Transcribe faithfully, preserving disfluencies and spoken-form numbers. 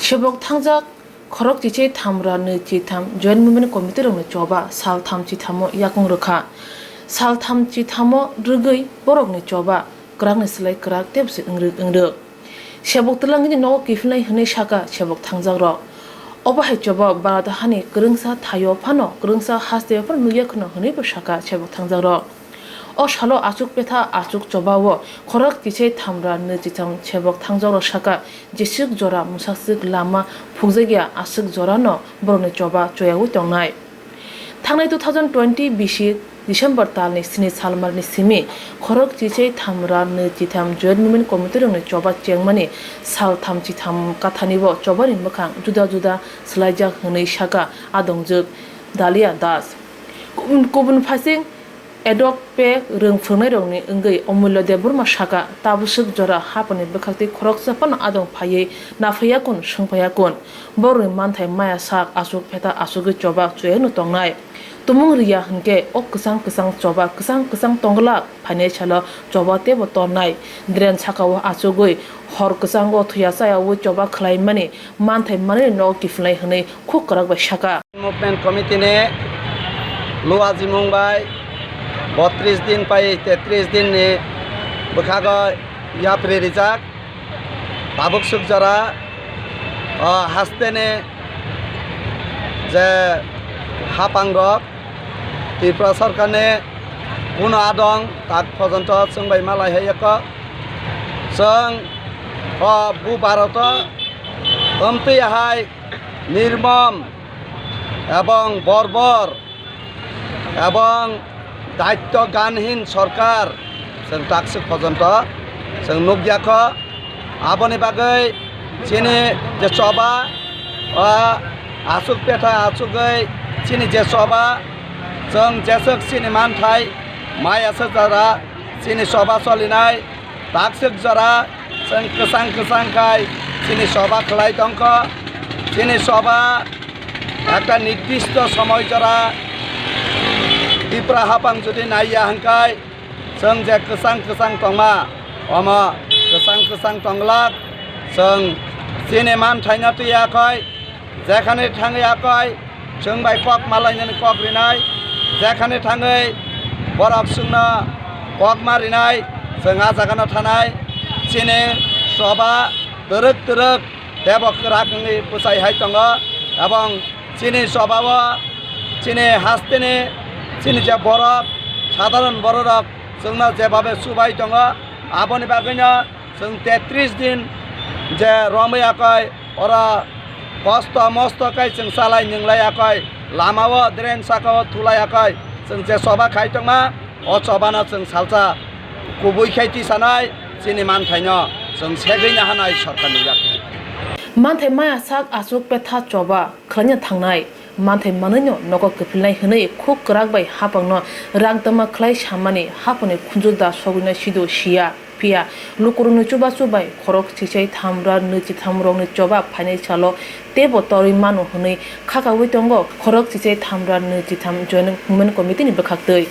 Sebok thangjak khorok chichai thamra nwi chitham Joint Movement Committee rokni choba sal tham chithamo yakung rwkha. Sal tham chithamo rwgwi borokni choba kwrakni slai kwrak tebsi wngrwk wngrwk. Sebok twlangwini nogo kiphilnai hwnwi sakha sebok thangjakrok. Obo hai choba Bharat hani kwrwngsa thaio phano kwrwngsa hasteo phano nukya khwno hwnwibo sakha sebok thangjakrok. O salo aswk petha aswk choba o khorok chichai thamra nwi chitham sebok thangjakrok sakha, jeswk jora mwsaswk lama phukjakya aswk jorano borokni choba choyawi tongnai. Thangnai two thousand twenty bisi December talni sini salmarni simi khorok chichai thamra nwi chitham Joint Movement Committee rokni choba chengmani sal tham chitham kathanibo chobani mwkhang juda juda swlaijak hwnwi sakha adongjwk Dalia Das. Kubun, kubun phaising Edok pe rwng phwrwngnairokni wngwi Omulya Debbarma sakha, tabwswk jora haphangni bwkhaktwi khoroksa phano adong phaiwi naphaiyakhwng swngphaiyakun. Borokni manthai maya sak aswk petha aswkgwi choba chuyano tongnai. Tumung rwya hwnkhe o kwchang kwchang choba kwchang kwchang tongglak phainai salo choba teibo tornai. Drain sakao achugwi hor kwchango thuya chayawi choba khwlaimani manthai manwi nogo kiphilnai hwnwi khuk kwrak bai sakha. Movement Committee ni luajimung bai botris din pai tetris din ni bwkhago yapri rijak. Tabuk suk jora o haste ni je hapang rok Tripura Sarkar ni kuno adong tak pojonto chwng bai malai hai yako. Chwng o bu Bharat o omtwi hai nirmom ebong borbor ebong daitto ganhin sorkar chwng takswk pojonto chwng nukya kho. Aboni bagwi chini je choba, o aswk petha aswkgwi chini je choba, chwng jeswk chini manthai maya se jora chini choba cholinai. Takswk jora chwng kwchang kwchang khai chini choba khwlai tongkho. Chini choba ekta nirdisto somoi jora Tripura hapang jodi naiya hwnkhai chwng je kwchang kwchang tongma, omo kwchang kwchang tonglak. Chwng chini manthaino twiyakhoi, jekhane thangwi akhoi chwng bai kok malainani kok rinai, jekhane thangwi borok chwngno kok ma rinai, chwng a jagano thanai. Chini choba twrwk twrwk tebo kwrak wngwi bwchai hai tongo, ebong chini chobao chini hasteni chini je borok, sadharon bororok chwngno jebabe chubai tongo, aboni bagwino chwng tetris din je romwi akhoi oro kosto mosto khai chwng chalai nwnglai akhoi, lamao drain sakao thulai akhoi, chwng je choba khai tongma, o chobano chwng salsa kubui khai tisanai, chini manthaino chwng segwi nahanai sorkarni yakni. Manthai maya sak aswk petha choba khwlaina thangnai. Manthai manwino nogo kiphilnai hwnwi khuk kwrak bai hapangno rang tama khwlai samani hapangni khunju da sogwino sido siya. Phiya lukurokni chubachu bai khorok chichai thamra nwi chitham rokni choba phainai salo teibo torwi mano hwnwi khakaui tongo khorok chichai thamra nwi chitham Joint Movement Committee ni bwkhaktwi.